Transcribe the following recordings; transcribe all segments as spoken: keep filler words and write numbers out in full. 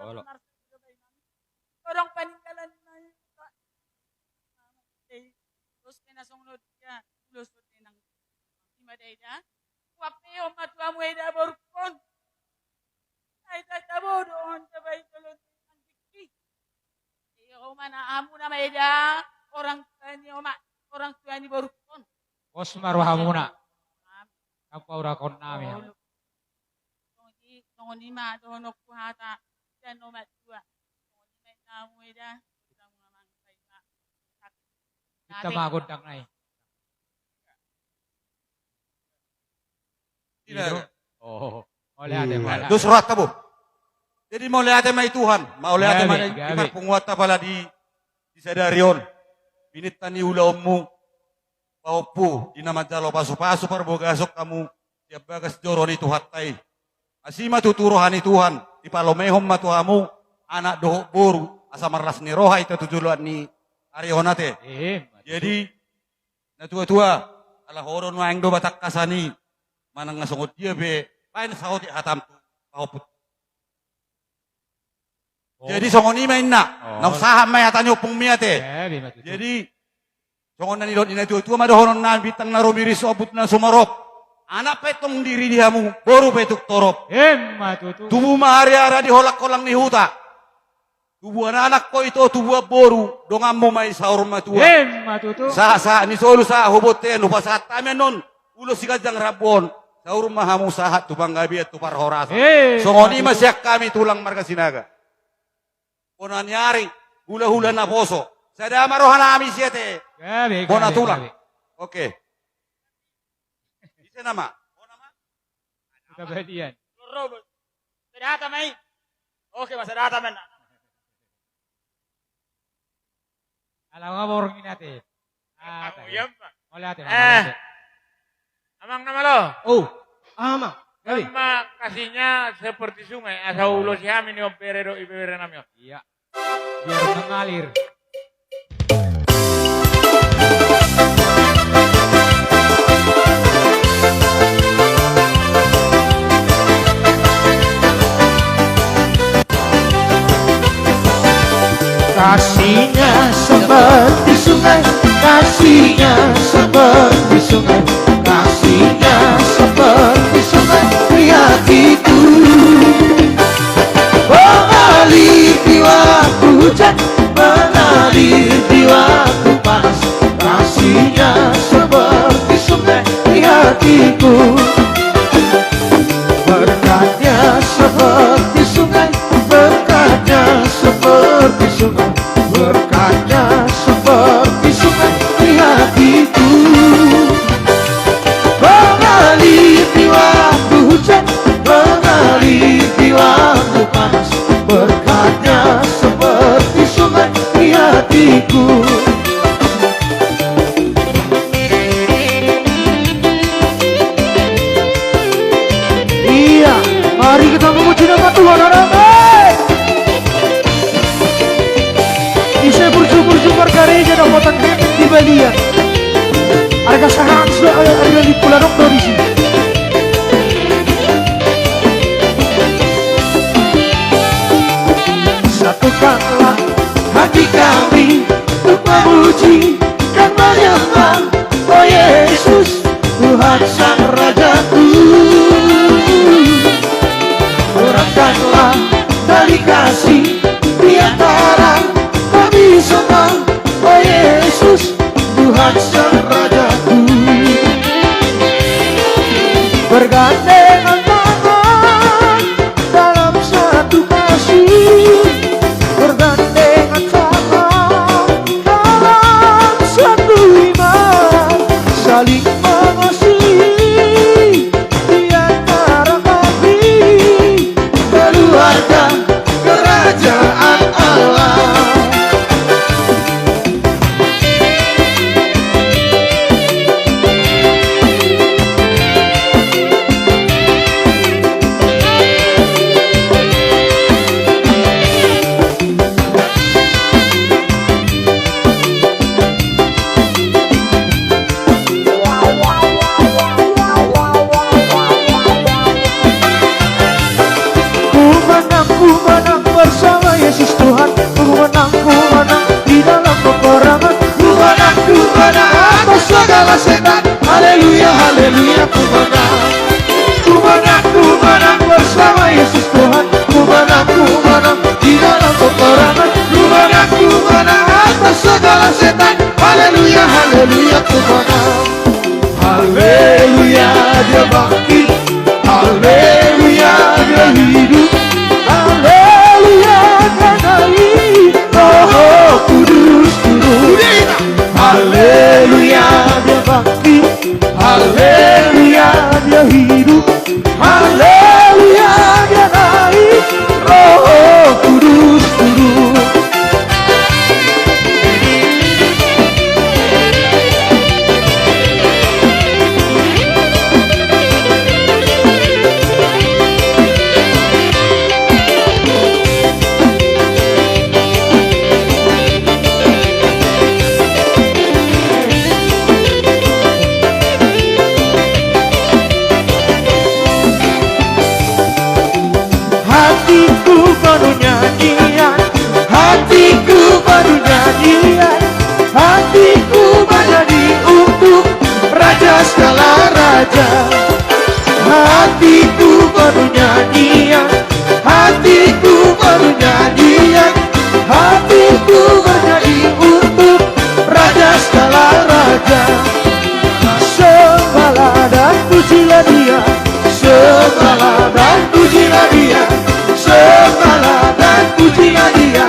Olo. Torang paninggalan nai. Terus kena songon dia, ulos nang. Ima da eda. Uap pe on ma tu hamu eda borungkon. Ai tata bodo on tabai tolon angkiki. Iyo, oma na hamu nama eda, orang tua ni oma, orang tua ni borungkon. Pos ma rohamuna. Amin. Apa urakon nami. Olo. Songon i, songon i ma dohononku hata, dan omat dua. Songon i ma inna hamu eda, songon i ma. Kita ma gondang nai. Tidak. Oh. Mauliate, mauliate. Dos rohanta, bo. Jadi mauliate ma i Tuhan, mauliate ma i, gabe, di parpunguanta pala di, di sadari on. Pinta ni ulaonmu, pahompu, di na manjalo pasupasu parbagason hamu, sian bagas joro ni Tuhanta i. Asi ma tutu roha ni Tuhan, dipalomehon ma tu hamu, anak dohot boru, asa marlas ni roha hita tu joloan ni ari on ate. Jadi, natuatua, ala ho do nuaeng do batangkasan i, manang na songon dia pe, baen saotik hatam tu pahompu. Jadi songon i ma inna, naung sahat ma i hata ni ompungmi ate. Jadi, songon na nidok ni natuatua ma dohonon nami, bintang na rumiris ombun na sumorop. Anak pe tong diri di hamu, boru pe tung torop. Ima tutu. Tubu ma ariara di holangholang ni huta. Tubuan anak ho ito, tubuan boru, donganmu ma i saur matua. Ima tutu. Sahatsahat ni solu sahat tu bontean, hupasahat hami annon ulos siganjang rambu on. Saur ma hamu sahat tu panggabean tu parhorasan. Songon i ma sian hami tulang marga Sinaga. Bona ni ari, hulahula naposo. Sada ma roha nami siate. Bona tulang. Oke. Ise nama? Bona ma? Tabadian. Sada hata ma i. Oke, ma sada hata ma inna. Ala nga borngin ate. Mauliate, mauliate. Amang na malo. Oh, amang. Sama kasihnya seperti sungai, asa ulosi hami ni on bere dohot ibebere nami on. Iya. Biar mengalir. Kasihnya seperti sungai, kasihnya seperti sungai, kasihnya seperti sungai di hatiku. Mengalir di waktu hujan, mengalir di waktu panas, kasihnya seperti sungai di hatiku. Berkatnya seperti sungai, berkatnya seperti sungai, berkatnya seperti sungai di hatiku. Mengalir di waktu hujan, mengalir di waktu panas, berkatnya seperti sungai di hatiku. Iya, mari kita memuji nama Tuhan, anak. Ise burju-burju margareja dapotan hepeng di balian. Arga sahat sudah arga di puladok do di sini. Satukanlah hati kami untuk memuji dan menyembah, oh Yesus, Tuhan Sang Rajaku. Gerakkanlah tali kasih di antara kami semua, oh Yesus, Tuhan Sang Rajaku. Bergandengan tangan dalam satu kasih, bergandengan tangan dalam satu iman, saling mengasihi di antara kami, keluarga kerajaan Allah. Yesus Tuhan, ku menang, ku menang di dalam peperangan. Ku menang, ku menang atas segala setan. Haleluya, haleluya, ku menang. Ku menang, ku menang bersama Yesus Tuhan. Ku menang, ku menang di dalam peperangan. Ku menang, ku menang atas segala setan. Haleluya, haleluya, ku menang. Haleluya, dia bangkit. Haleluya, dia hidup. Haleluya, dia naik Roh Kudus turun. Haleluya, dia bangkit. Haleluya, dia hidup. Haleluya, dia naik Roh Kudus turun. Hatiku penuh nyanyian, hatiku penuh nyanyian, hatiku menyanyi untuk Raja segala raja. Hatiku penuh nyanyian, hatiku penuh nyanyian, hatiku menyanyi untuk Raja segala raja. Sembahlah dan pujilah Dia, sembahlah dan pujilah Dia, sembahlah dan pujilah Dia,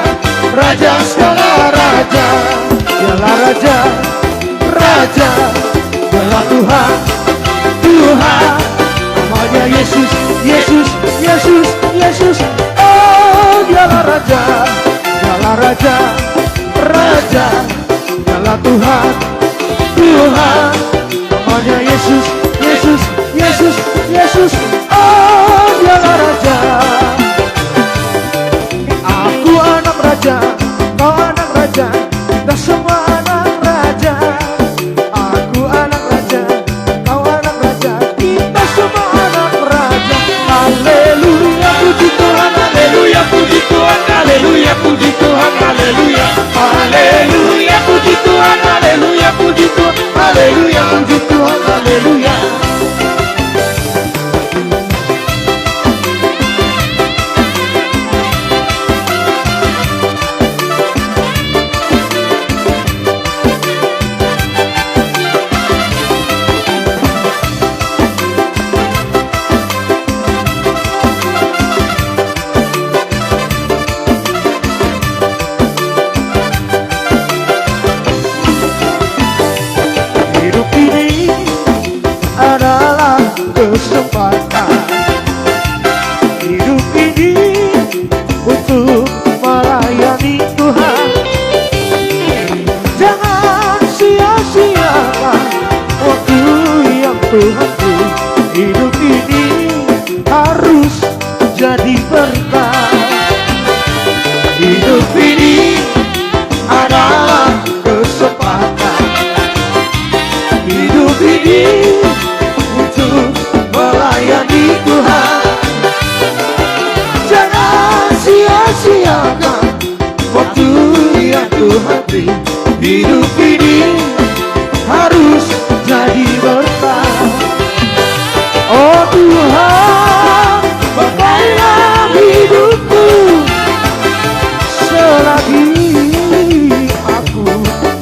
Raja segala raja. Dialah Raja, Raja, Dialah Tuhan, Tuhan. Namanya Yesus, Yesus, Yesus, Yesus. Oh, Dialah Raja, Dialah Raja, Raja. Dialah Tuhan, Tuhan. Namanya Yesus, Yesus, Yesus, Yesus. Oh, Dialah Raja. Aku anak raja, kau anak raja, kita semua anak raja. Aku anak raja, kau anak raja, kita semua anak raja. Haleluya, puji Tuhan, haleluya, puji Tuhan, haleluya, puji Tuhan, haleluya. Haleluya, puji Tuhan, haleluya, puji Tuhan, haleluya, puji Tuhan, haleluya. Hidup ini adalah kesempatan. Hidup ini untuk melayani Tuhan. Jangan sia-siakan waktu yang Tuhan beri. Hidup ini harus jadi berkah. Hidup ini adalah kesempatan. Hidup ini untuk melayani Tuhan. Jangan sia-siakan waktu yang Tuhan beri. Hidup ini harus jadi berkah. Oh Tuhan, pakailah hidupku selagi aku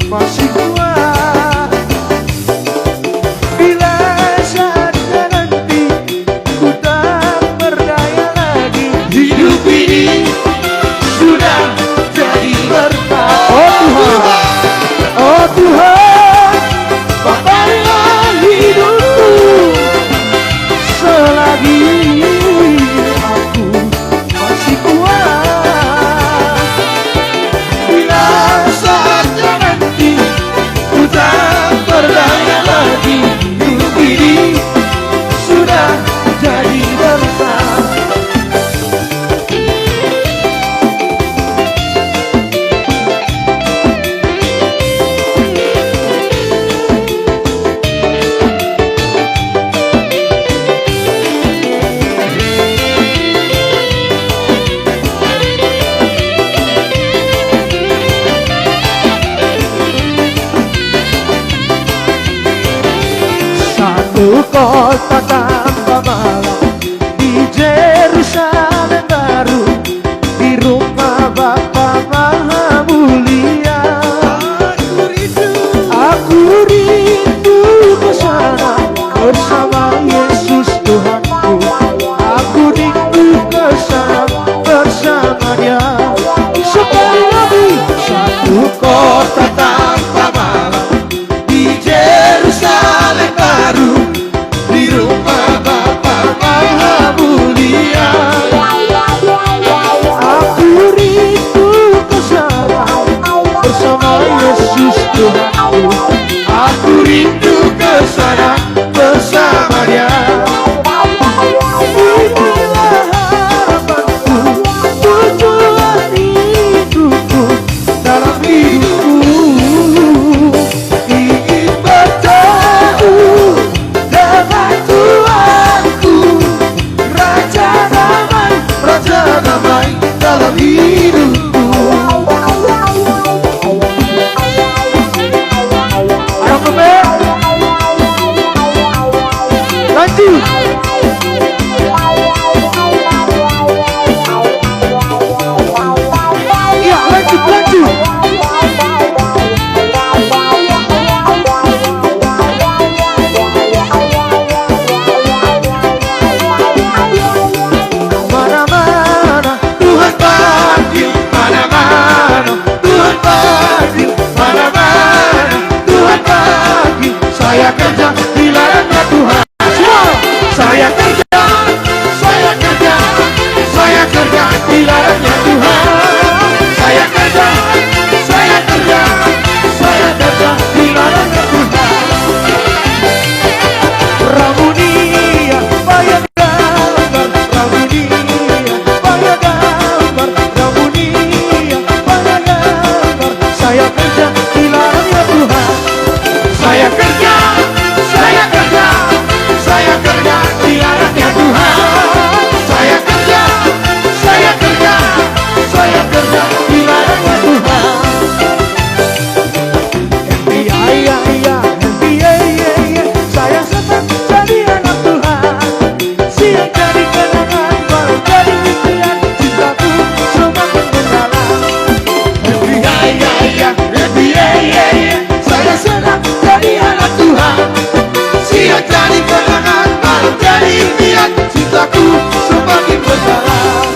masih kuat. Bila saatnya nanti ku tak berdaya lagi, hidup ini sudah jadi berkah. Oh Tuhan, oh Kota tanpa malam di Jerusalem baru, di rumah Bapa Maha Mulia. Aku rindu ke sana bersama Yesus Tuhanku. Aku rindu ke sana bersama Dia. Sekali lagi, satu kota tanpa malam di Jerusalem baru, di rumah Bapa Maha Mulia. Aku rindu ke sana bersama Yesus Tuhanku. Aku rindu ke sana bersama Dia. Inilah harapanku, tujuan hidupku, dalam hidupku ingin bertemu dengan Tuhanku, Raja Damai, Raja Damai dalam hidupku. Ayo, Bebe. Lanjut. Iya, lanjut, lanjut. Mana-mana Tuhan panggil, mana-mana Tuhan panggil, mana-mana Tuhan panggil. Saya kerja di ladangnya Tuhan. Semua. Saya kerja, saya kerja, saya kerja di ladangnya Tuhan. Saya kerja, saya kerja, saya kerja di ladangnya Tuhan. Ramunia, bayar gambar, ramunia, bayar gambar, ramunia, bayar gambar. Saya kerja di ladangnya Tuhan. Saya kerja, saya kerja, saya kerja di ladangnya Tuhan. Saya kerja, saya kerja, saya kerja di ladangnya Tuhan. Happy, ya, ya, ya, happy, ya, ya, ya. Saya senang jadi anak Tuhan. Siap jadi kenangan, baru jadi impian, cintaku semakin mendalam. Happy, ya, ya, ya, happy, ya, ya, ya. Saya senang jadi anak Tuhan. Siap jadi kenangan, baru jadi impian, cintaku semakin mendalam.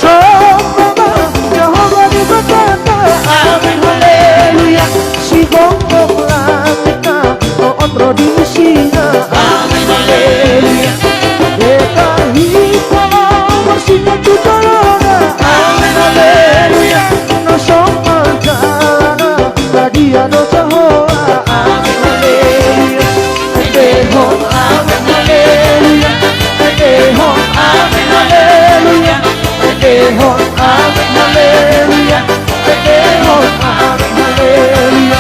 Sombong ma Jahowa Debatanta. Amen, haleluya. Sigomgom langit na, on ro di isina. Amen, haleluya. Hita hita marsinyang tu jolona. Amen, haleluya. Na somal jala na, na dia do Jahowa. Amen, haleluya. Endehon amen, haleluya. Endehon amen, haleluya. Endehon amen, haleluya. Endehon amen, haleluya.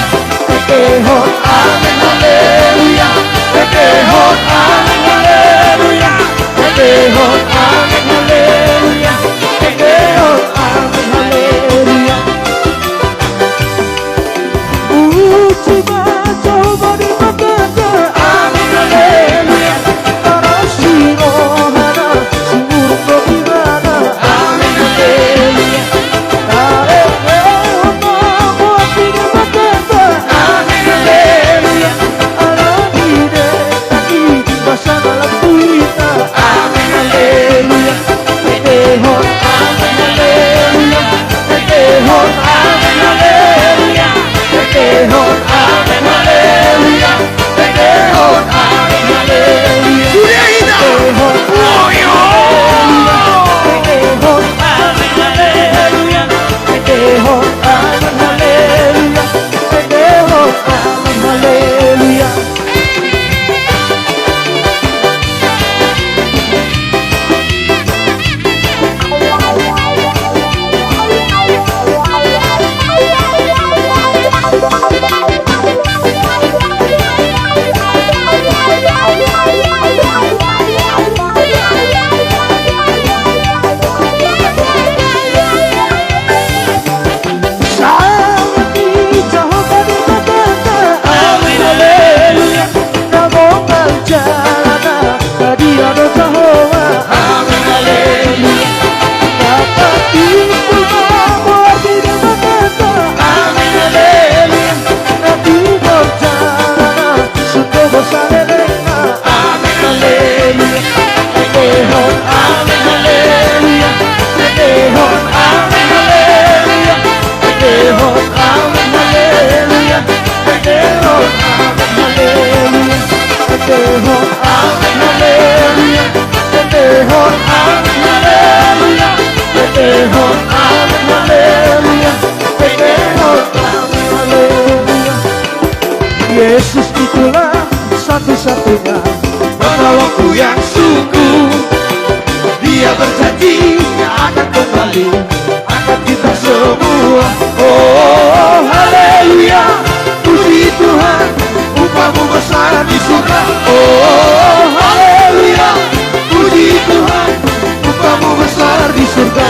Endehon amen, haleluya. Endehon amen, haleluya. Endehon amen, haleluya. Endehon amen, haleluya. Puji ma Jahowa Debatanta. Amen, haleluya. Tarasi rohana, sumurung do ibana. Amen, haleluya. Tarendehon ma goar ni Debatanta. Amen, haleluya. Yesus itulah satu-satunya penolongku yang sungguh. Dia berjanji akan kembali, akan kita semua. Oh, haleluya, puji Tuhan, upah-Mu besar di surga. Oh, haleluya, puji Tuhan, upah-Mu besar di surga.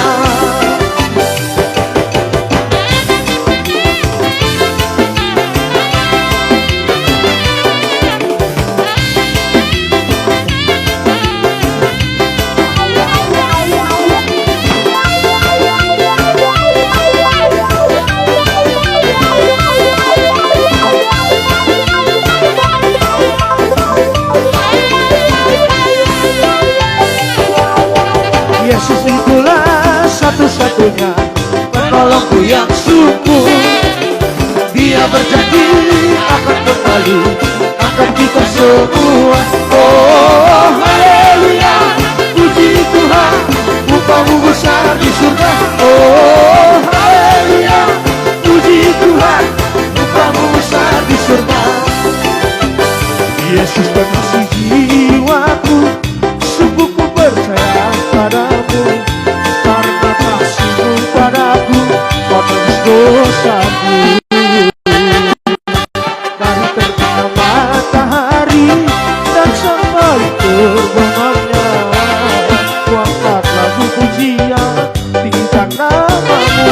Yesus itulah satu-satunya penolongku yang sungguh. Dia berjanji akan kembali, akan kita semua. Oh, haleluya, puji Tuhan, upah-Mu besar di surga. Oh, haleluya, puji Tuhan, upah-Mu besar di surga. Yesus, pengasih jiwaku, sungguh ku percaya pada-Mu, karena kasih-Mu padaku, Kau tebus dosaku. Dari terbitnya matahari dan sampai terbenamnya, ku angkat lagu pujian, tinggikan nama-Mu.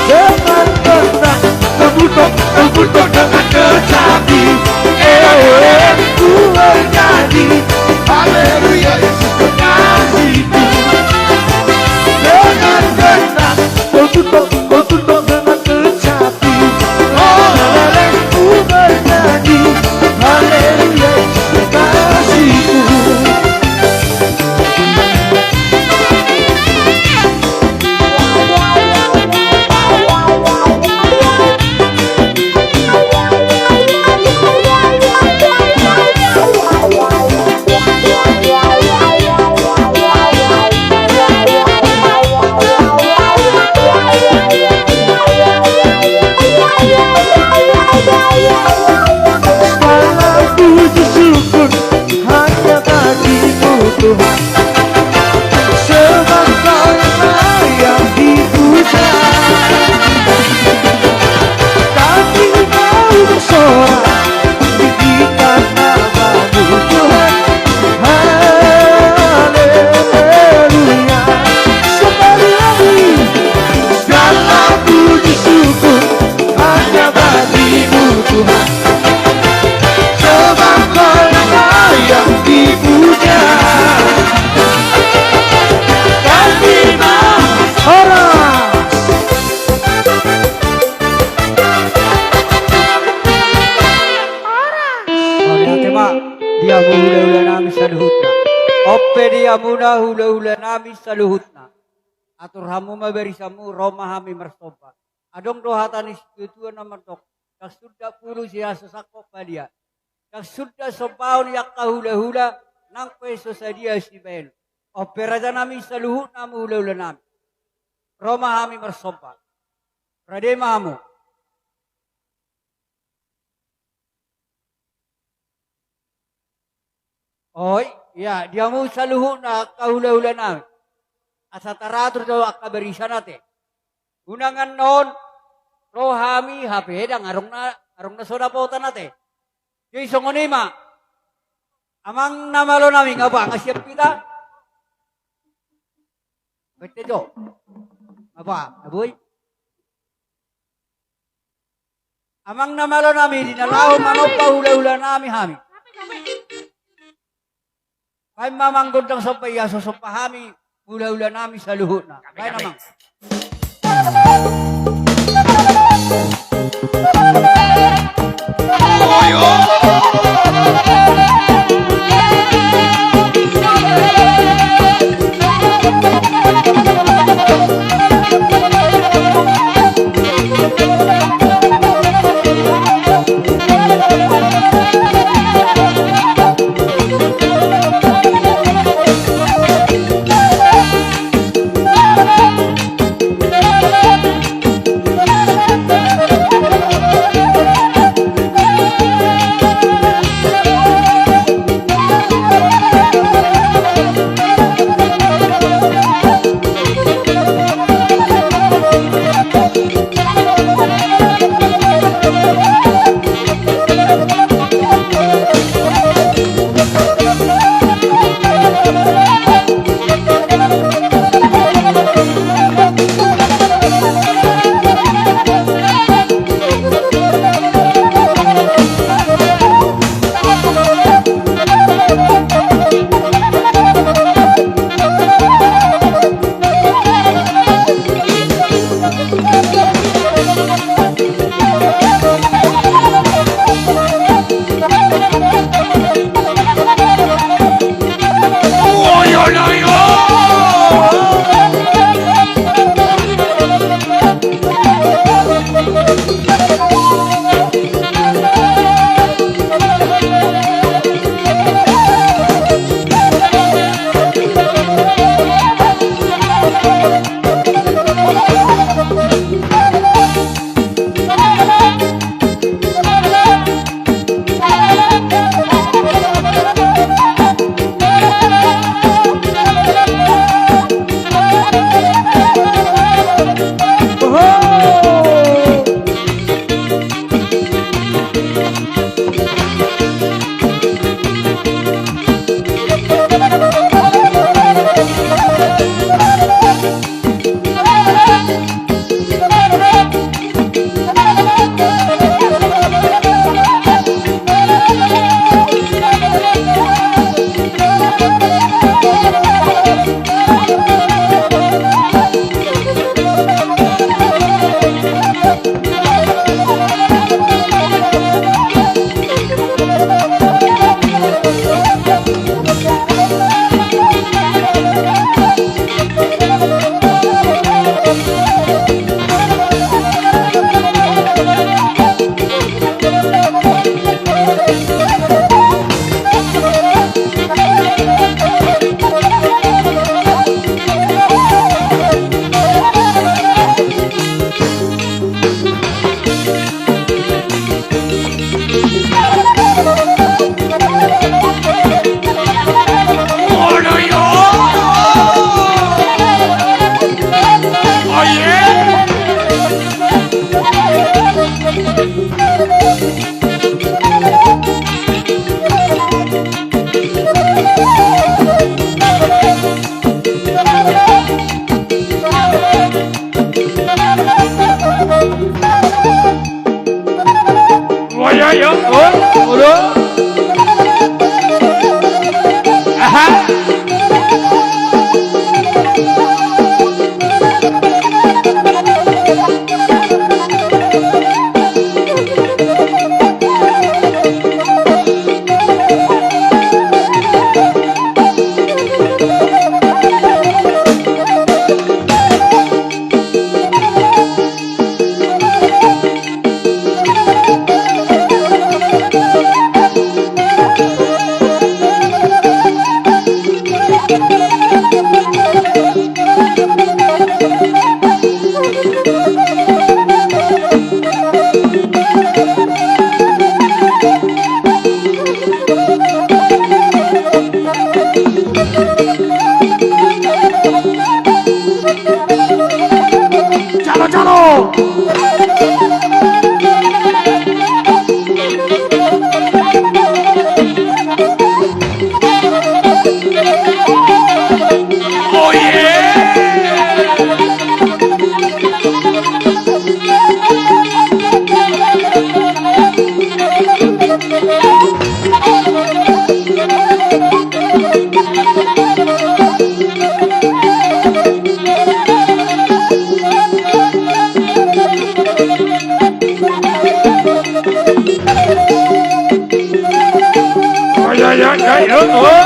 Dengan tenang, terbuka, terbuka dengan kecapi. Eh, ku bernyanyi, haleluya, Yesus kekasihku. Dengan tenang, terbuka, terbuka dengan kecapi. Oh, haleluya, ku bernyanyi, haleluya, Yesus kekasihku. Segala puji syukur hanya bagi-Mu, Tuhan. Sebab Kau yang layak dipuja. Kami mau bersorak, tinggikan nama-Mu, Tuhan. Haleluya. Sekali lagi. Segala puji syukur hanya bagi-Mu, Tuhan. Sebab Kau yang layak dipuja. Kami mau horas. Horas. Mauliate ma di hamu hulahula nami saluhutna. On pe di hamuna hulahula nami saluhutna. Atur hamu ma barisanmu, ro ma hami marsomba. Adong do hata ni situatua na mandok, ndang sundat pulu sian so sangkot palia. Ndang sundat sombaon ni angka hulahula, nang pe so sadia sibahen. On pe raja nami saluhutna, hamu hulahula nami. Ro ma hami marsomba. Rade ma hamu. Oi, ia, di hamu saluhutna angka hulahula nami. Asa taratur do angka barisan ate. Unang annon, ro hami hape ndang adong na, adong na so dapotan ate. Jadi songon i ma. Amang na malo nami, nga ba nga siap hita? Bete jo. Nga ba, nga boi. Amang na malo nami, di na laho manompa hulahula nami hami. Baen ma amang gondang somba, ia so somba hami hulahula nami saluhutna. Baen amang. Yo, oh, ulo. Aha. Jalo, jalo. Oh, yeah. Oi, oi, oi, oi, oh, oh.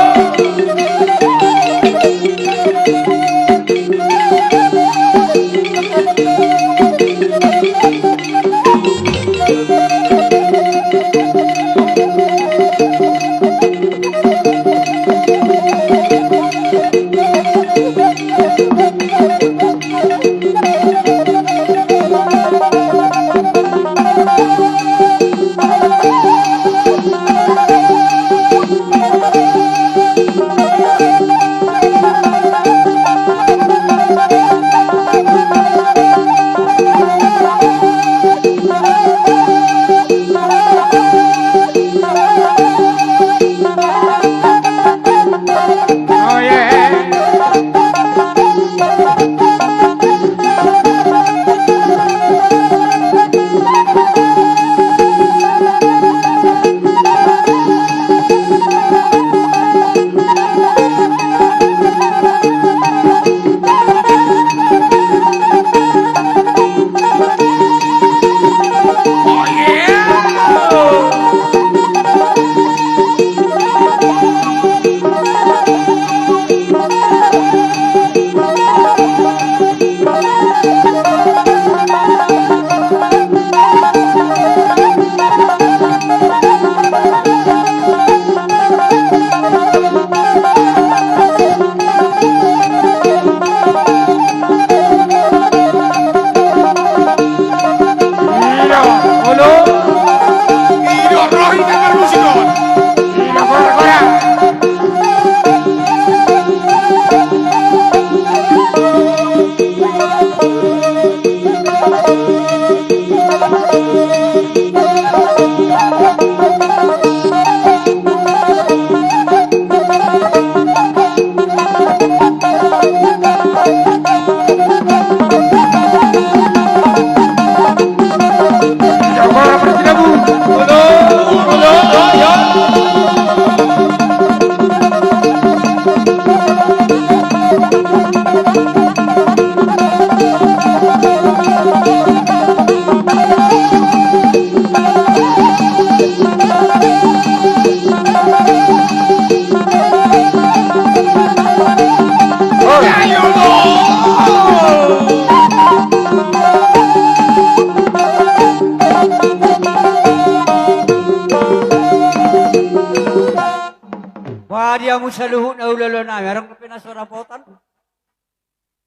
Boha di hamu saluhutna hulahula nami, adong dope na so dapotan?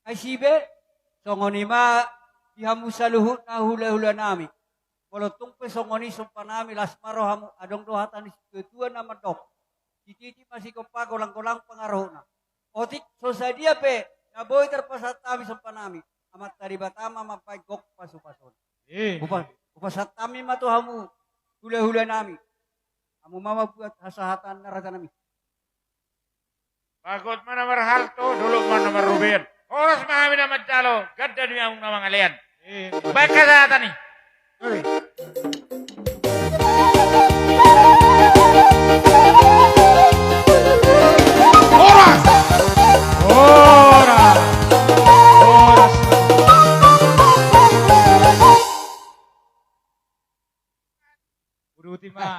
Ai si be, songon i ma di hamu saluhutna hulahula nami. Molo tung pe songon i somba nami, las ma rohamu, adong do hata ni situatua na mandok: Sititi ma sigompa, golanggolang pangarahutna. Otik so sadia pe na boi tarpasahat hami somba nami, Amanta Debata ma mambahen gok pasupasuna. Eh. Hupa-, hupasahat hami ma tu hamu hulahula nami. Hamu ma mambuat hasahatan na raja nami. Bagot ma na marhalto, dolok ma na marrobean. Horas ma hami na manjalo, ganda do hamu na mangalean. Eh. Bahen hasahatan i. Eh.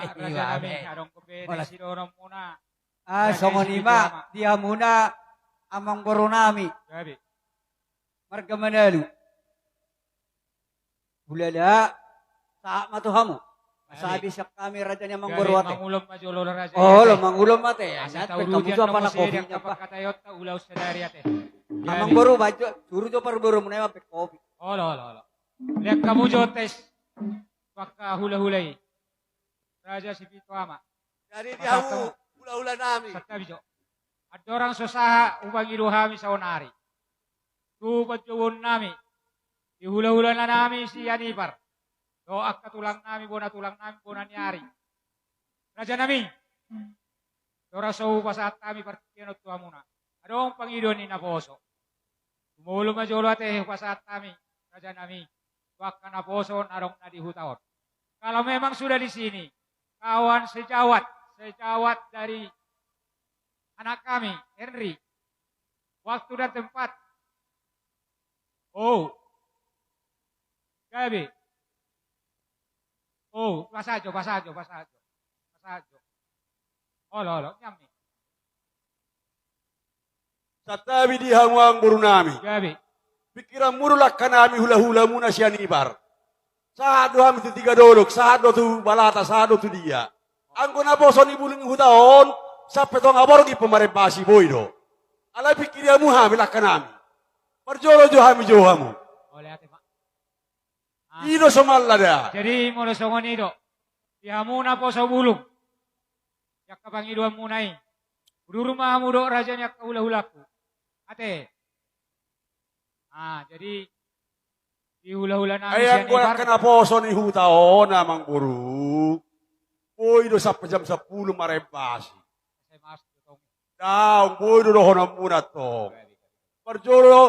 Raja nami, adong pe na sidohonon muna. Ah, songon i ma di hamuna amang boru nami. Gabe. Marga Manalu. Hulala, sahat ma tu hamu. Sabi sian hami raja ni amang boru ate. Mangulon ma jolo raja. Olo, mangulon ma ate. Asa tahu rugi hamu tu apala kopi napa. Amang boru, baen jo, suru jo parboru muna i mambaen kopi. Olo, olo, olo. Lean hamu jo tes. Pangka hulahula i. Raja Sipitu Ama. Jadi di hamu hulahula nami. Santabi jo. Andorang so sahat hupangido hami saonari tu panjouon nami, di hulahula nami Sianipar, dohot angka tulang nami, bona tulang nami, bona ni ari. Raja nami, andorang so hupasahat hami partingkian on tu hamuna, adong pangidoan ni naposo. Jumolo ma jolo ate hupasahat hami, raja nami, tu angka naposo na adong na di huta on. Kalau memang sudah di sini, kawan sejawat, sejawat dari anak kami, Henry, waktu dan tempat. Oh. Gabe. Oh, pasahat jo, pasahat jo, pasahat jo. Pasahat jo. Olo, olo, nyammi. Santabi di hamu amang boru nami. Gabe. Pingkiranmu do langka nami hulahula muna Sianipar. Sahat do hami tu Tigadolok, sahat do tu Balata, sahat do tu dia. Anggo naposo ni bulung ni huta on, sampe tonga borngin pe marembasi, boi do. Alai pingkiri hamu hami langka nami. Parjolo jo hami jou hamu. Olo, ate ma. Ah. I do somalna da. Jadi molo songon i do, di hamu naposo bulung, di angka pangidoan muna i, udur ma hamu dohot raja ni angka hulahulangku. Ate. Ah, jadi di hulahula nami Sianipar. Ai anggo angka naposo ni huta on amang boru, boi do sampe jam sampulu marembasi. Daong, boi do dohononmuna tong. Parjolo,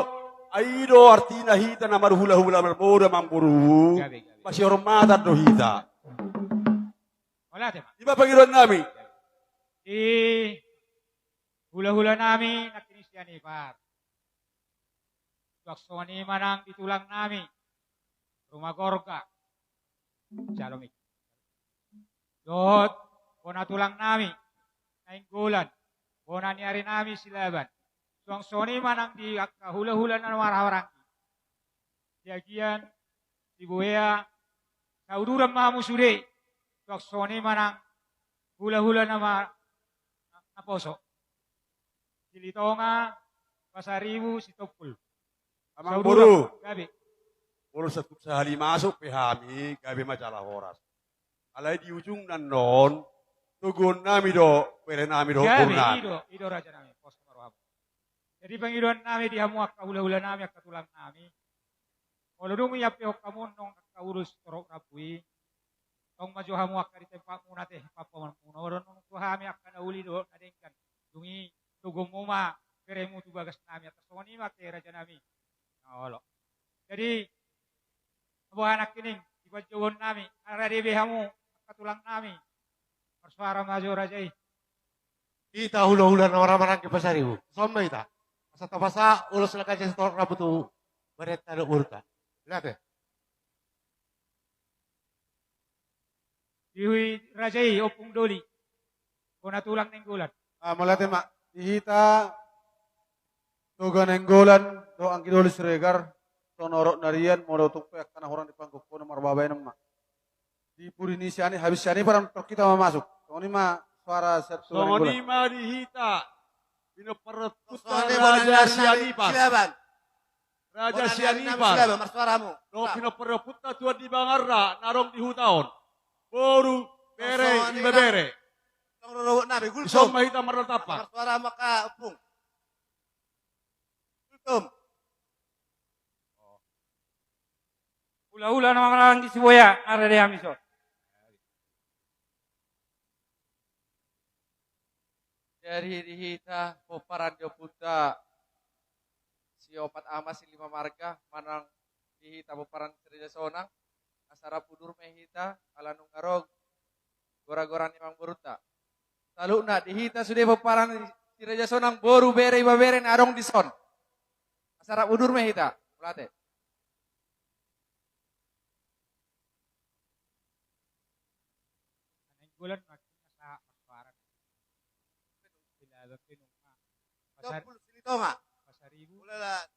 ai i do artina hita na marhulahula marboru amang boru. Masihormatan do hita. Ima pangidoan nami. Di hulahula nami nangkin i Sianipar. Suang songon i ma nang di tulang nami Rumagorga. Shalom i. Dohot bona tulang nami Nainggolan, bona ni ari nami Silaban. Suang songon i ma nang di angka hulahula na marhahamaranggi. Di Agian, di Boea, sauduran ma hamu sude. Suang songon i ma nang hulahula na ma-, naposo. Silitonga, Pasaribu, Sitompul. Amang boru. Gabe. Molo satuk sahali masuk pe hami, gabe ma jala horas. Alai di ujungna annon, toguon nami do, bere nami do, gabe, boru nami. I do, i do raja nami, pos ma rohamu. Jadi pangidoan nami di hamu angka hulahula nami, angka tulang nami. Molo dung iambehon hamu annon angka ulos torop rambu i, tong ma jo hamu angka di tempatmuna ate, papamanmuna. Olo, nungnung tu hami angka na uli dohot na denggan. Dung i toguonmu ma beremu tu bagas nami, atas songon i ma ate raja nami. Na olo. Jadi, boha nangkining, di panjouon nami, na rade be hamu, angka tulang nami. Marsuara ma jo raja i. Hita hulahula na marhahamaranggi Pasaribu. Son ma hita. Asa tapasahat ulos na ganjang sitorop rambu tu barenta dohot borunta. Mauliate. Di raja i, Ompung Doli. Bona tulang Nainggolan. Ah, mauliate ma. Di hita Toga Nainggolan dohot anggi doli Siregar, songon na nian molo tung pe angka na hurang di panggongkon marbabaenon ma. Di pudi ni Siani, habis Sianipar, tor hita ma masuk. Songon i ma suara sian Toga Nainggolan. Songon i ma di hita. Pinompar ni ompunta Raja Sianipar. Raja Sianipar. Dohot pinompar ni ompunta Tuan di Bangarra na adong di huta on. Boru, bere, ibebere. Dison ma hita marlatapa. Hulahula na marhahamaranggi Siboya, na rade hami dison. Jadi di hita pomparan ni ompunta siopat ama silima marga, manang di hita pomparan ni Raja Sonang, asa rap udur ma hita, ala nunga ro gora-gora ni amangborunta. Saluhutna di hita sude pomparan ni Raja Sonang, boru, bere, ibebere na adong dison. Asa rap udur ma hita. Mauliate. Bulan mati masa marsuara. Bila bapenu ma. Pasar. Jambul Silitonga. Pasaribu. Ulala.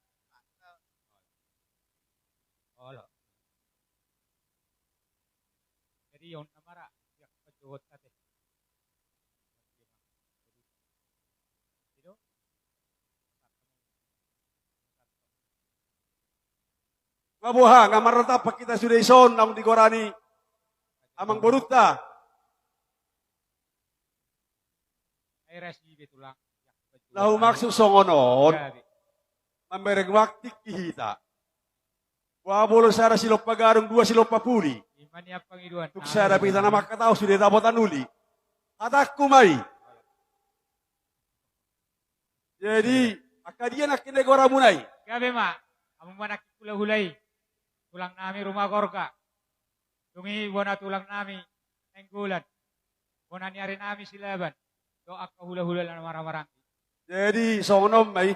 Olo. Jadi on nama ra, ya, pajogot ate. Nga boha, nga marnatap hita sude dison naung digorani amang borunta. Laho maksud songon on. Mambereng waktu hita. Boha molo sada silompa gadung, dua silompa puli. Tung sada pe hita na mangkatau sude dapotan uli. Hatangku ma i. Jadi, angka dia nangkin na goramuna i? Gabe ma, hamu ma nangkin hulahula i. Tulang nami Rumagorga. Dung i bona tulang nami Nainggolan. Bona ni ari nami Silaban. Dohot angka hulahula na marhahamaranggi. Jadi, songon on ma i.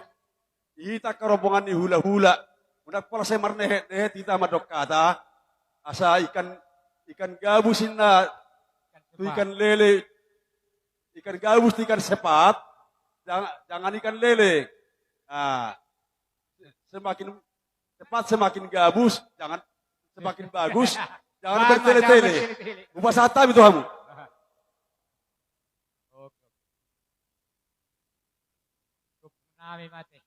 Hita angka rombongan ni hulahula. Ndang pola sai marnehetnehet hita mandok hata. Asa ikan, ikan gabus inna tu ikan lele. Ikan gabus tu ikan sepat. Jangan, jangan ikan lele. Nah, semakin cepat semakin gabus, jangan semakin bagus, jangan bertele-tele. Hupasahat hami tu hamu. Nami ma ate.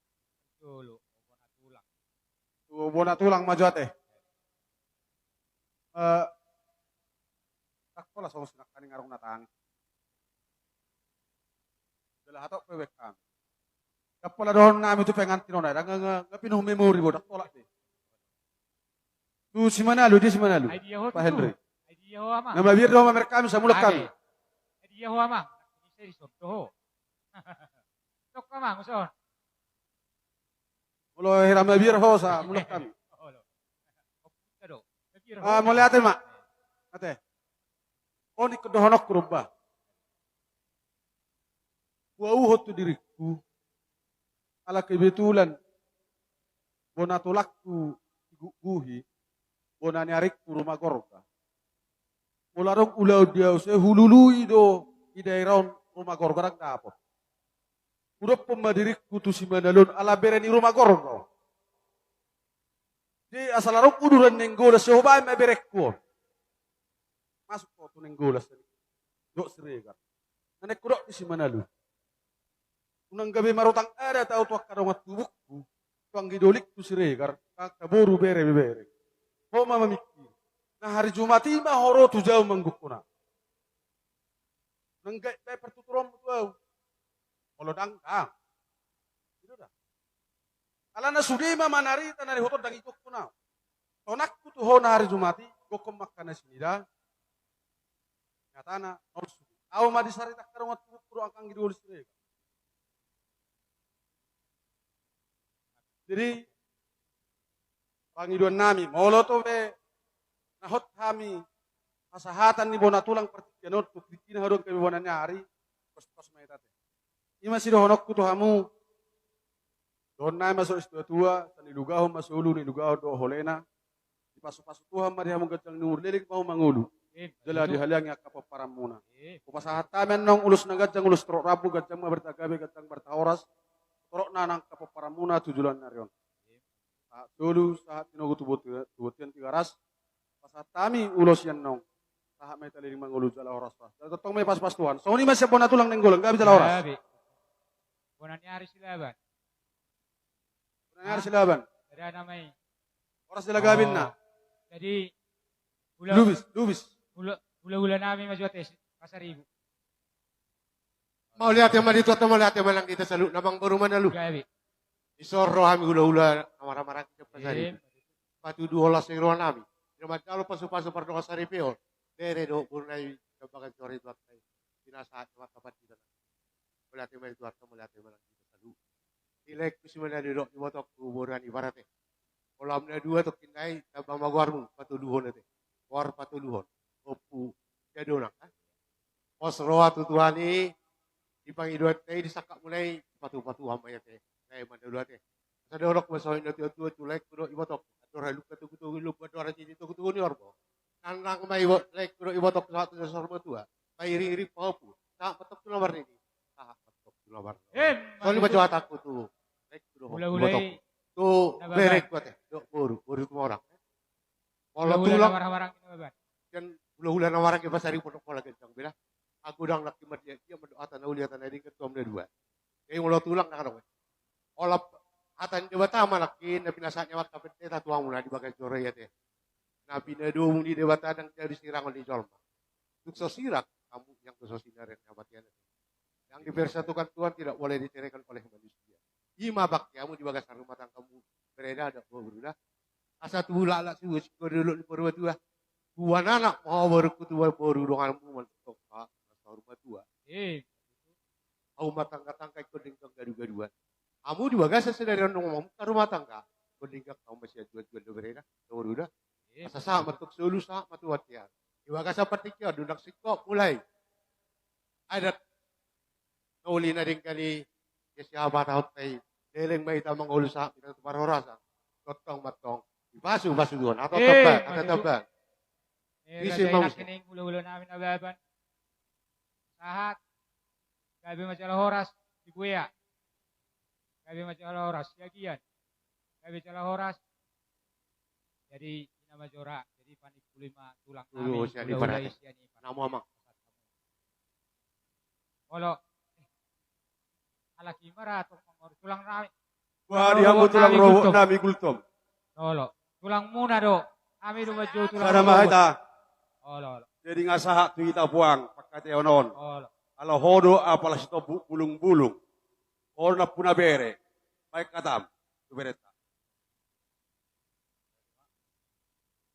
Jolo, bona tulang. Tu bona tulang ma jo ate. Eh, ndang pola songon sinangkaning arung na tangis. Jala hatop pe baen hami. Ndang pola dohonon nami tu pengantin on, ndang, nga, nga, nga pinuh memori bo, ndang tolap be. Tu si Manalu, dia si Manalu. Pak Henry. Ai dia ho ama. Nga mabiar do ho mamereng hami, sai mulak hami. Ai dia ho ama. Bisa disonto ho. Tok ama, nguson. Molo hira mabiar ho, sai mulak hami. Ah, mauliate ma. Ate. On ingkon dohononku do ba. Huauhon tu diringku. Ala kebetulan bona tulangku si Guhguhi, bona ni aringku Rumagorga. Molo adong ulaon di ahu sai hulului do di daerah on Rumagorga, ndang dapot. Hudophon ma diringku tu si Manalu on ala bere ni Rumagorga. Jadi asal adong uduran Nainggolan sai hubaen ma berengku on. Masuk ho tu Nainggolan sian i. Dohot Siregar. Na naeng hudok di si Manalu. Unang gabe marutang adat ahu tu angka dongan tubungku, tu anggi dolingku Siregar, angka boru bere ibebere. Ho ma mamingkiri. Na hari Jumat i ma ho ro tu jabu manggungkon ahu. Unang gabe baen partuturonmu tu ahu. Molo ndang, ndang. I do da. Alana sude ma manarita na di huta on, ndang igokkon ahu. Tonangku tu ho na hari Jumat i, gokkon ma angka na sinida. Nyatana nol sude. Ahu ma disarita angka dongan tubungku dohot angka anggi dolingku Siregar. Jadi pangidoan nami, molo tu be na hot hami hasahatan ni bona tulang partingkian on tu tingki na adong gabe bona ni ari, pos-pos ma hita ate. I ma sidohononku tu hamu. Dohonon nami ma songon situatua, sai nilugahon ma solu, nilugahon dohot holena. Dipasupasu Tuhan ma di hamu ganjang ni umur, leleng ma hamu mangolu. Jala dihaleangi angka pomparanmuna. Hupasahat hami annon ulos na ganjang, ulos torop rambu, ganjang ma barita gabe, ganjang barita horas. Torop na angka pomparanmuna tu joloan ni ari on. Sahat solu, sahat tinogu tu bontean Tigaras. Pasahat hami ulos i annon. Sahat ma hita leleng mangolu jala horas. Jala tongtong ma dipasupasu Tuhan. Songon i ma sian bona tulang Nainggolan, gabe jala horas. Bona ni ari Silaban. Bona ni ari Silaban. Horas jala gabe ninna. Jadi lubis, lubis. Hulahula nami ma jo ate Pasaribu. Mauliate ma di Tuhanta, mauliate ma nang di hita saluhutna, amang boru Manalu. Dison ro hami hulahula na marhahamaranggi sian Pasaribu. Patuduhon las ni roha nami. Di na manjalo pasupasu pardongansaripeon. Bere dohot boru nami, Dambangan Johari Tuhanta i. Pinasahat ma angka pandita. Mauliate ma di Tuhanta, mauliate ma nang di hita saluhut. Di laengku si Manalu dohot ibotongku boru Nibar ate. Molo hamu na dua tongkin nai, tamba ma goarmu, Patoluhon ate. Goar Patoluhon. Ompu Siadonang, ha? Pos roha tu Tuhan i, di pangidoanta i, di sangkapmuna i, dipatupa-tupa ma i ate. Nai Manalu ate. Asa dohononku ma songon na tuatua tu laengku dohot ibotongku. Andor halumpang togutogu ni lombu, andor hatiti togutogu ni horbo. Nang ma i laengku dohot ibotongku sahat tu na saur matua. pairing-iring pahompu. Sahat ma tong tu na marnini. Sahat ma tong tu na marnini. Songoni ma jo hatangku tu. Hulahula i. Tu berengku ate. Dohot boru, boru Tumorang. Molo tulang, hulahula na marhahamaranggi na baban. Hulahula na marhahamaranggi, pasari pondok pola gendang beda. Ago dang nangkin mardia-dia mandok hata na uli, hata na denggan tu hamu na dua. Jadi molo tulang na adong. Olo, hata ni Debata ma nangkin na pinasahat ni amanta pendeta tu hamu na di bagas joro i ate. Na pinadomu ni Debata dang jadi sirangon ni jolma. Tung so sirang hamu, yang so sinareng ni amanta i ate. Yang dipersatukan Tuhan tidak boleh diceraikan oleh manusia. I ma bakti hamu di bagasan rumah tanggamu, bere da, dohot boru da. Asa tu laklak suhut singkop di dolok ni parumatua. Tuan anak ma ho borungku, tuan boru donganmu mandok hamu na saur matua. Eh. Hamu martanggatangga ingkon denggan gadugaduan. Hamu di bagasan sadari on nunga mamungka rumah tangga, ingkon denggan hamu masianjuanjuan do bere da, dohot boru da. Eh. Asa sahat ma tong solu, sahat ma tu bontean. Di bagasan partingkian on dung singkop mulai adat na uli na denggan i, ia siapa tahu tai, leleng ma hita mangolu sahat ma hita tu parhorasan. Tongtong ma tong dipasupasu Tuhan. Atau tamba, atau tamba. Eh, ise ma use. Hulahula nami na baban. Sahat. Gabe ma jala horas di Buea. Gabe ma jala horas di Agian. Gabe jala horas. Jadi ina ma jora, jadi panimpuli ma tulang nami, hulahula i sian i. Namu amang. Olo. Eh, alai i ma ra tong mangolu tulang nami. Wah, di hamu tulang rorobot nami Gultom. Olo. Tulangmuna do. Hami do manjou tulang rorobot. Sada ma hita. Olo, olo. Jadi nga sahat tu hita puang pangkataion on. Olo. Ala ho do apala sitombuk bulungbulung. Ho do nampuna bere. Baen hatam tu berenta.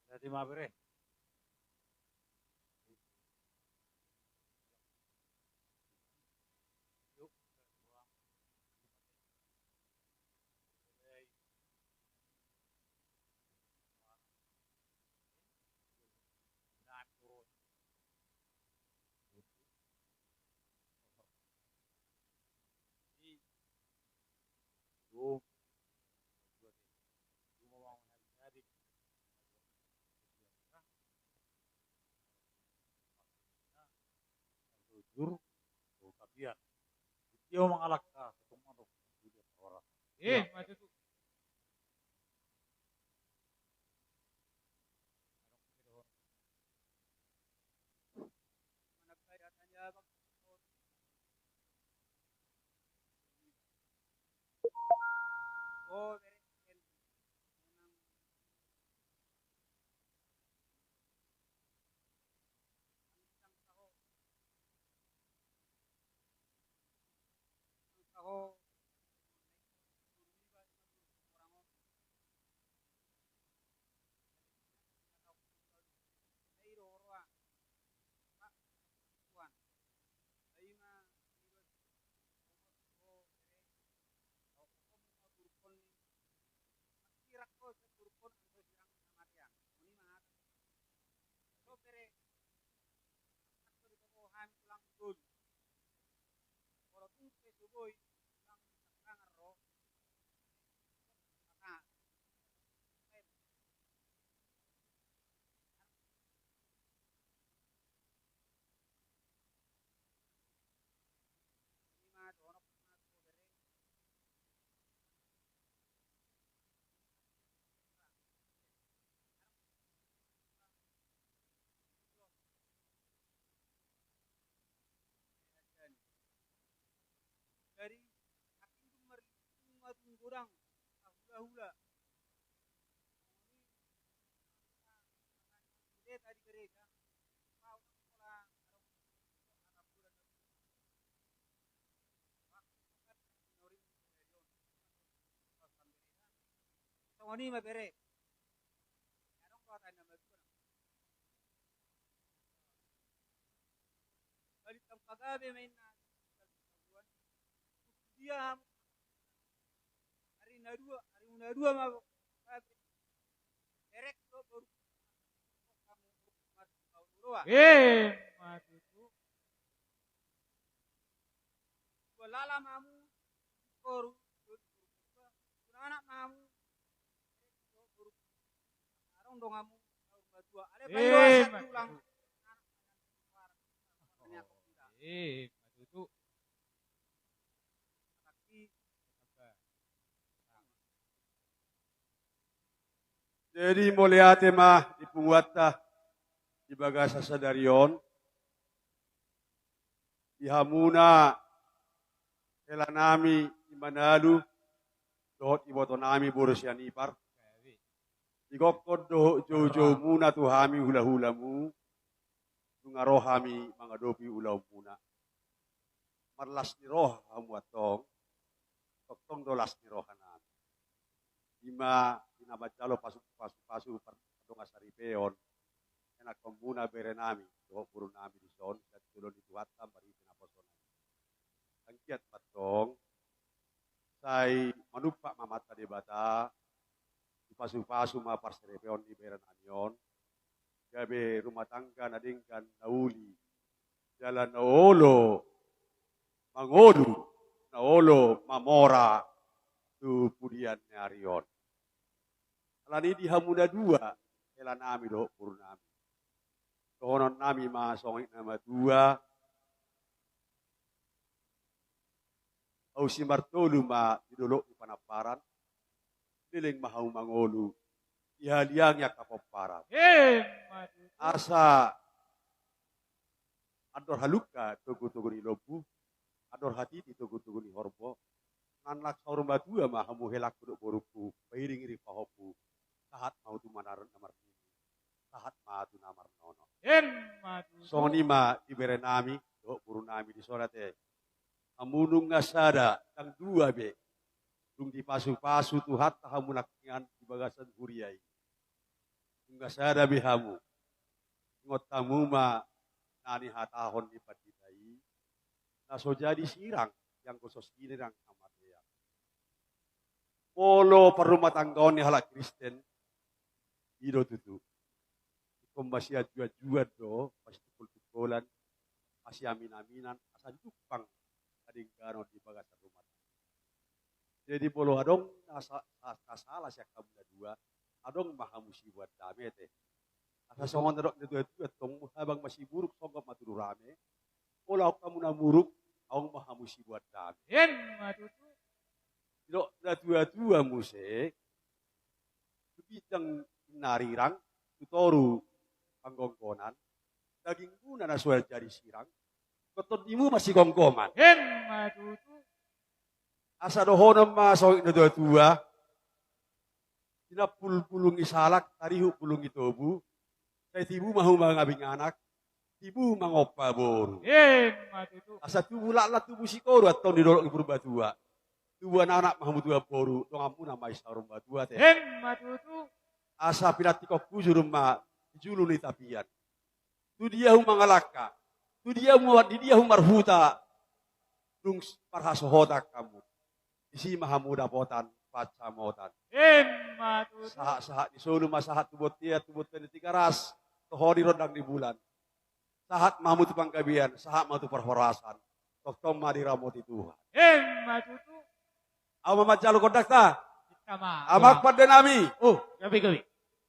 Jadi ma bere. Jur, o kapian. Dia mangalangka, ketemu dong. Eh, macam tu. Jadi, nangkin dung marlingkung ma dung godang, hulahula. Pendeta di gereja, songon i ma bere. Adong do hata ni na matua. Balintang pagabe ma inna. Dia hamu. Ari na dua, ari na dua ma gabe. Berek do boru. Hamu masuk kau dua. Eh, mati tu. Dua lala mamu. Boru. Dua anak mamu. Adong donganmu saur matua. Ale, eh, payo asa tulang. Eh, ma tutu. Jadi mauliate ma di punguanta di bagasan sadari on, di hamuna hela nami di Manalu dohot iboto nami boru Sianipar. Digokkon dohot joujoumuna tu hami hulahulamu, nunga ro hami mangadopi ulaonmuna. Marlas ni roha hamu antong, tongtong do las ni roha nami. Ima di na manjalo pasu, pasu, pasu pardongansaripeon ianakhonmuna bere nami dohot boru nami dison, sian jolo ni Tuhanta marhite naposona i. Anggiat ma antong sai manumpak ma amanta Debata, dipasupasu ma parsaripeon ni bere nami on, gabe rumah tangga na denggan, na uli, jala na olo mangolu, na olo mamora tu pudian ni ari on. Alani i di hamu na dua, hela nami dohot boru nami, dohonon nami ma songon i na matua: Ahu si martolu ma di dolok ni Panambaran, leleng ma hamu mangolu, dihaliangi angka pomparan. Emma tutu. Asa andor halumpang togutogu ni lombu, andor hatiti togutogu ni horbo. Nang saur matua ma hamu helangku dohot borungku, pairingiring pahompu, sahat ma hamu tu na marnini, sahat ma tu na marnono. Emma tutu. Songon i ma di bere nami dohot boru nami dison ate. Hamu nunga sada, ndang dua be, dung dipasupasu Tuhanta hamu nangkiningan di bagasan huria i. Nunga sada be hamu. Ingot hamu ma na nihatahon ni pandita i: Na so jadi sirang, ianggo so sirang hamatean. Molo parrumatanggaon ni halak Kristen, i do tutu. Ingkon masianjuanjuan do, masitungkoltungkolan, masiaminaminan, asa jumpang hadengganon di bagasan rumah tangga. Jadi molo adong na sa-, sa-, na sala sian hamu na dua, adong ma hamu siboan dame ate. Asa songon na didok natuatua tong, habang masiburuk songgop ma tudu rame, molo adong hamu na muruk, adong ma hamu siboan dame. Emma tutu. Didok natuatua muse, tu ginjang na rirang, tu toru panggonggonan, dagingmuna na so jadi sirang, ingkon tondimuna sigomgoman. Emma tutu. Asa dohonon ma songon i na tuatua: Tinampul bulung ni salak, tarihut bulung ni tobu, sai tibu ma hamu mangabing anak, tibu mangompa boru. Emma tutu. Asa tubu laklak tubu sikoru antong di dolok ni Purbatua. Tubuan anak ma hamu tubuan boru, donganmuna ma i saur matua ate. Emma tutu. Asa pinantikhon hujur ma di julu ni tapian. Tu dia hamu mangalangka, tu dia hamu, di dia hamu marhuta, dung s-, marhasohotan hamu, disi ma hamu dapotan pansamotan. Emma tutu. Sahatsahat ni solu ma sahat tu bontean, tu bontean ni Tigaras, toho di rondang ni bulan. Sahat ma hamu tu panggabean, sahat ma tu parhorasan. Tongtong ma diramoti Tuhan. Emma tutu. Ahu ma manjalo gondangta. Amang pande nami. Oh, gabe, gabe.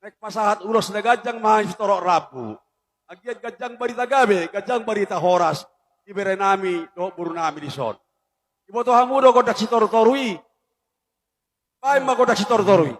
Naeng pasahat ulos na ganjang ma sitorop rambu. Anggiat ganjang barita gabe, ganjang barita horas di bere nami dohot boru nami dison. Diboto hamu do gondang sitorutoru i? Baen ma gondang sitorutoru i.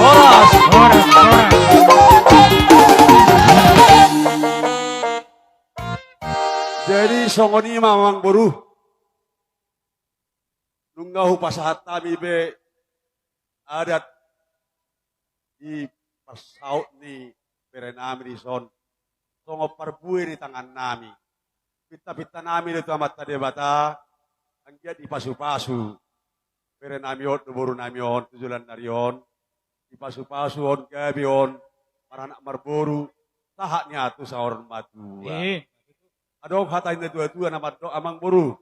Horas, horas, horas. Jadi songon i ma amang boru. Nunga hupasahat hami be adat di pansaut ni bere nami dison songon parbue ni tangan nami. Pinta-pinta nami do tu Amanta Debata anggiat dipasupasu bere nami on dohot boru nami on tu joloan ni ari on. Dipasu-pasu on gabe on, maranak marboru, sahat ni ahu tu saur matua. Eh. Adong hata ni na tua-tua na mandok, amang boru.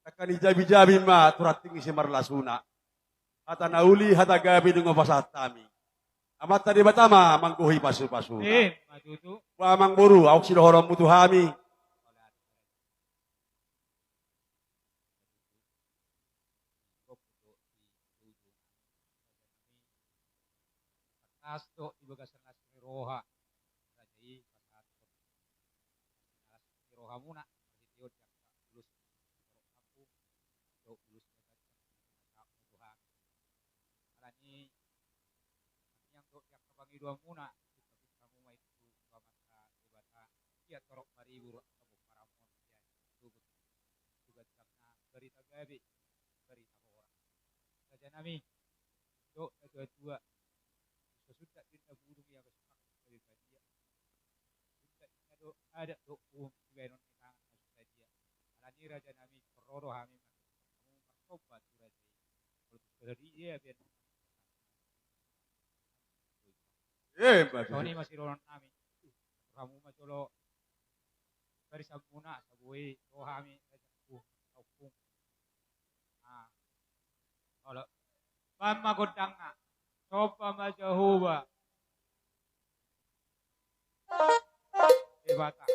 Angka ni jabi-jabi ma tu ranting ni simarlasuna. Hata na uli, hata gabe nunga pasahat hami. Amanta Debata ma manggohi pasu-pasuna. Eh, ma tutu. Ba amang boru, adong sidohononmu tu hami. Las do di bagasan las ni roha, raja i pasahathon las ni rohamuna, marhite on di angka ulos ni torop ampung, dohot ulos ni ganjang na pasahatmu tu hami. Alani i, martangiang dohot di angka pangidoanmuna, pinta-pinta hamu ma i tu Amanta Debata, ia torop maribur angka pomparanmon, ia tu, tu ganjangna barita gabe, barita horas. Raja nami, dohot na tua-tua, so sundat ninna bulung ia gabe sungkang gabe badia. Sundat ninna do adat dohot uhum sibahenon ni tangan na so sadia. Alani i raja nami, parro do hami marhite hamu marsomba tu raja i. Molo tung so sadia ia bahen. Eh, bagus. Songon i ma sidohonon nami. Hamu ma jolo barisanmuna, asa boi ro hami raja tu kampung. Ah. Olo. Bahen ma gondangna. Somba ma Jahowa. Debata.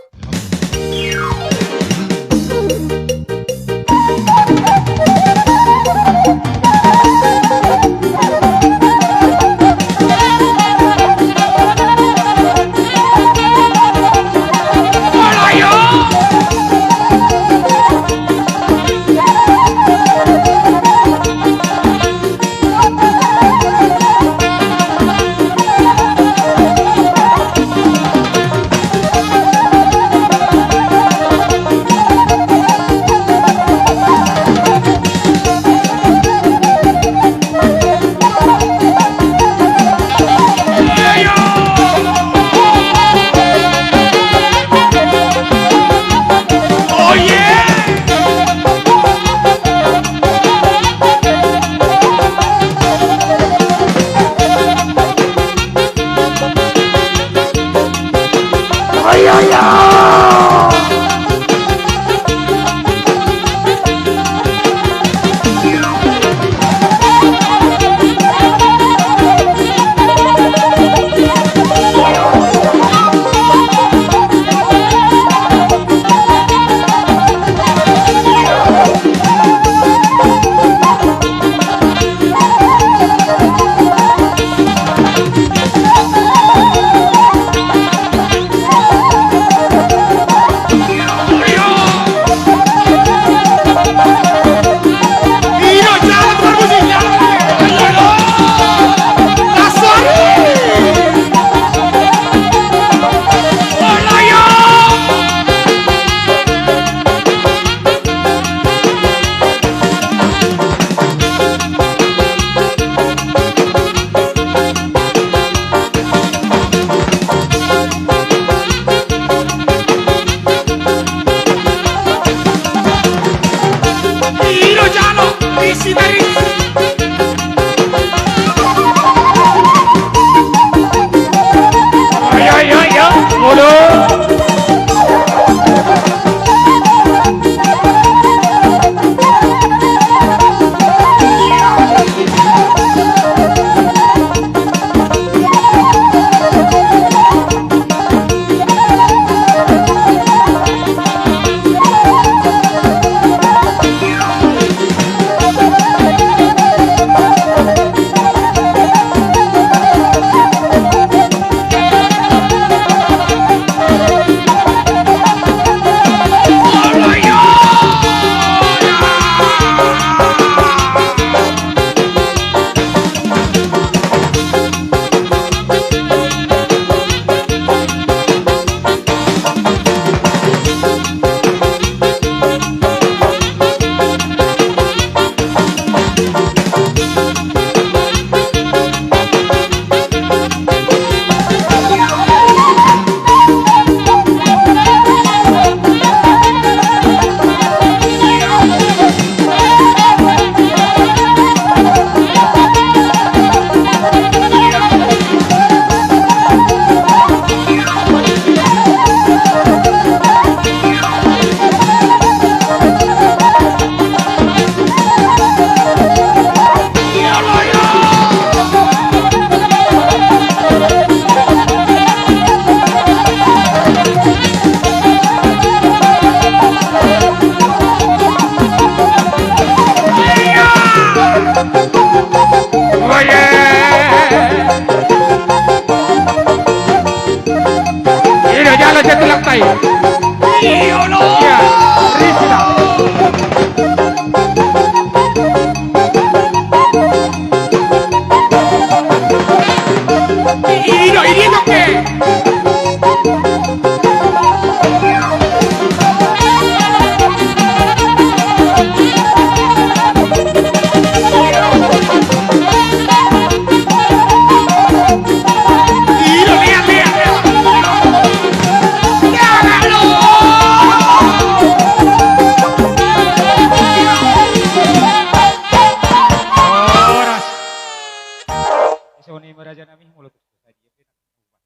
Songon i ma raja nami, molo tung so sadia pe nang na ubat.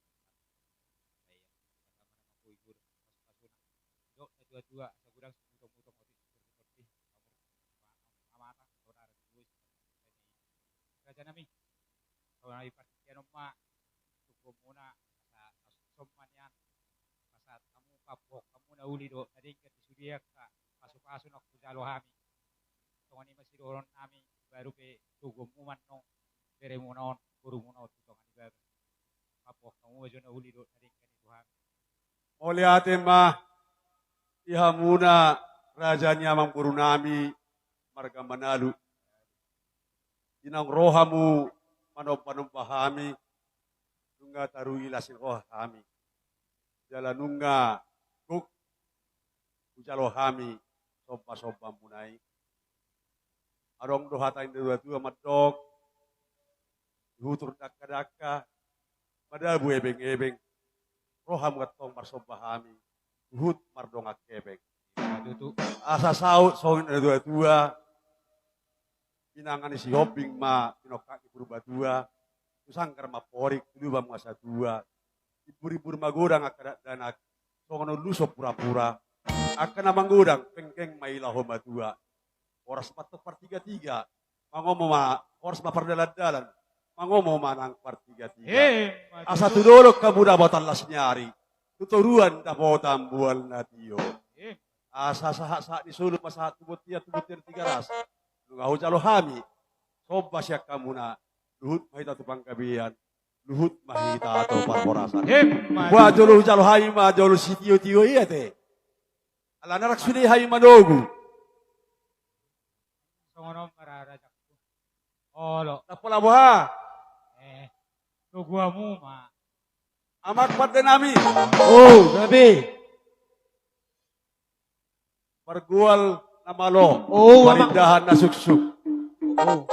Sai, sama-sama manggohi godang, pasu-pasuna. Didok na tua-tua, asa godang sumutong-mutong, otik sipir ni tondi, pamurti amanta, saudara ni bois. Jadi, raja nami, songon i partingkian on ma, toguonmuna, asa, asa somba nian, pasahat hamu, pamboan hamu na uli dohot na denggan di sude angka pasu-pasu naung hujalo hami. Songon i ma sidohonon nami, baru pe toguonmu ma annon beremuna on, borumuna on tu tonga ni bagas. Pamboan hamu ma jo na uli dohot na denggan i tu hami. Mauliate ma di hamuna raja ni amangboru nami marga Manalu. Di naung ro hamu manomba-nomba hami, nunga tarui las ni roha hami. Jala nunga gok hujalo hami somba-sombamuna i. Adong do hata ni natua-tua mandok, hutur dangka-dangka, madabu ebeng-ebeng, ro hamu antong marsomba hami, huhut mardongan hepeng. Ima tutu. Asa saut songon i natua-tua, pinangan ni Sihombing ma pinongkak ni Purbatua, tu sanggar ma amporik, tu lubang ma satua, imbur-imbur ma godang angka dakdanak, songon on luso pura-pura, angka na manggodang pengkeng ma i laho matua. Horas ma antong partiga-tiga, mangomo ma, horas ma pardalan-dalan, mangomo ma nang partiga-tiga. Ima tutu. Asa tu dolok hamu dapotan las ni ari, tu toruan dapotan bual na tio. Ima. Asa sahat-sahat ni solu ma sahat tu bontean, tu bontean Tigaras. Nunga hujalo hami somba sian hamuna, luhut ma hita tu panggabean, luhut ma hita tu parhorasan. Ima tutu. Boha jolo hujalo hami ma jolo sitio-tio i ate? Alana ndang sude hami manogu. Songon on ma ra, rajaku. Olo. Ndang pola boha? Eh, togu hamu ma. Amang pande nami. O, gabe. Margual na malo. O, amang. Parindahan na suksuk. O.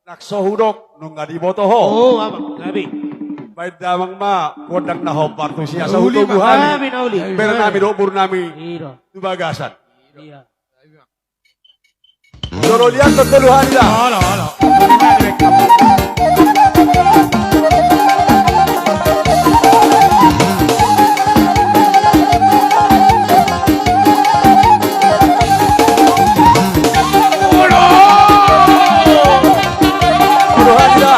Nang so hudok nunga diboto ho. O, amang, gabe. Baen damang ma gondang na hombar tusi asa hutogu hami. Na uli ma. Gabe, na uli. Bere nami dohot boru nami. I do. Tu bagasan. Iya. Jolo liat do tolu hali da. Olo, olo. Tolu hali da.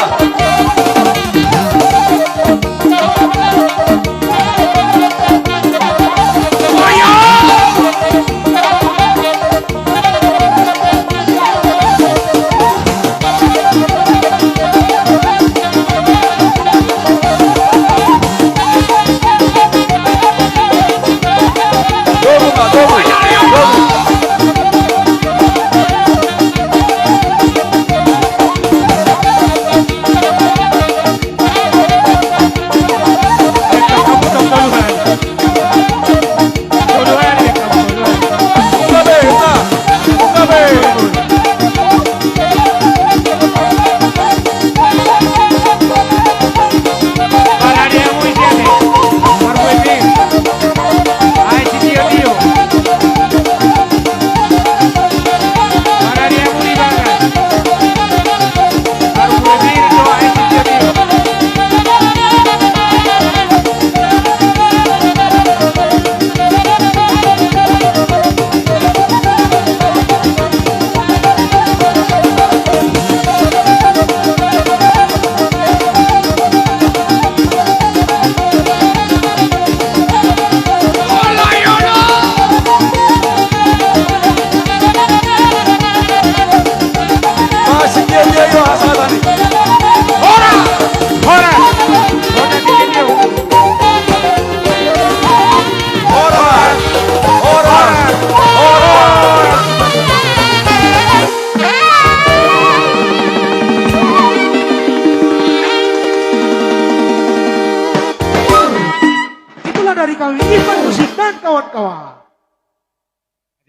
Dari kami Ivan Musik dan kawan-kawan.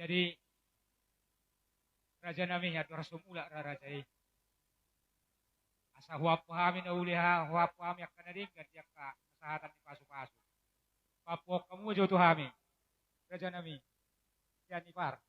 Jadi, raja nami, andor so mulak ra raja i, asa huampu hami na uli, ha, huampu hami angka na denggan di angka sahatan ni pasu-pasu. Pampuhon hamu jo tu hami, raja nami, sian Ipar.